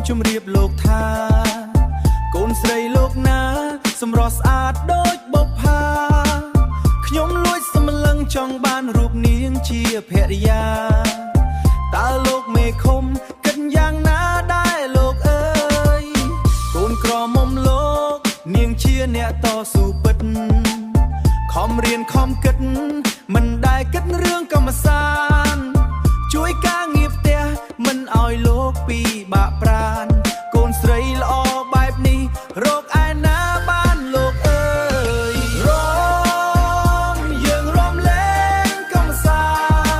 ជំរាបលោកថា កូនស្រីលោកណា សម្រស់ស្អាតដូចបុប្ផាខ្ញុំលួចសម្លឹងចង់បានរូបនាងជាភរិយាតើលោកមេឃុំគិតយ៉ាងណាដែរលោកអើយកូនក្រមុំលោក នាងជាអ្នកតស៊ូពិត ខំរៀនខំគិត មិនដែលគិតរឿងកម្មសាន ជួយការងារផ្ទះមិនឲ្យលោកពីបាក់ប្រាន កូនស្រីល្អបែបនេះរកឯណាបានលោកអើយរំយើងរំលែងកំសា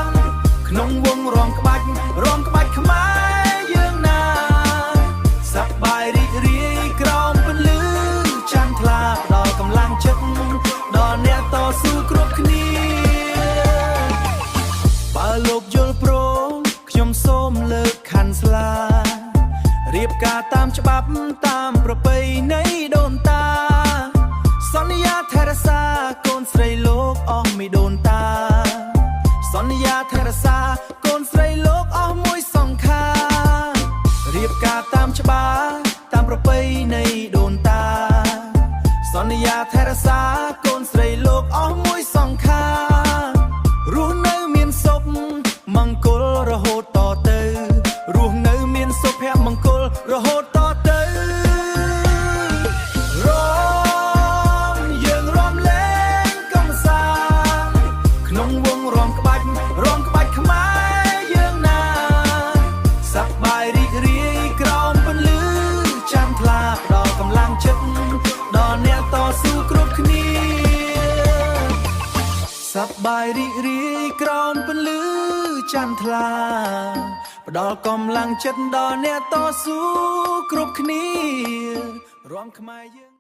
ន្តក្នុងវងរំក្បាច់រំក្បាច់ខ្មែរយើងណាសប្បាយរីករាយក្រោមពន្លឺចន្ទថ្លាផ្ដល់កម្លាំងចិត្តដល់អ្នកតស៊ូគ្រប់គ្នា បើលោកយល់ព្រមខ្ញុំសូមលើកខាន់ស្លារៀបការតាមច្បាប់តាមប្រពៃណីដូនតា សន្យាថែរក្សាកូនស្រីលោកអស់មីដូនតា សន្យាថែរក្សាកូនស្រីលោកអស់មួយសង្ខារៀបការតាមច្បាប់តាមប្រពៃណីដូនតា សន្យាថែរក្សាកូនស្រីលោកអស់មួយសង្ខារស់នៅមានសុខមង្គលរហូតតទៅរស់នៅមានសុភមង្គលរហូតតទៅរំយើងរំលែងកំសាន្តក្នុងវងរំក្បាច់រំក្បាច់ខ្មែរយើងណាសប្បាយរីករាយក្រោមពន្លឺចន្ទថ្លាផ្ដល់កម្លាំងចិត្តដល់អ្នកតស៊ូគ្រប់គ្នា សប្បាយរីករាយក្រោមពន្លឺចន្ទថ្លាផ្ដល់កម្លាំងចិត្តដល់អ្នកតស៊ូគ្រប់គ្នារំខ្មែរយើង។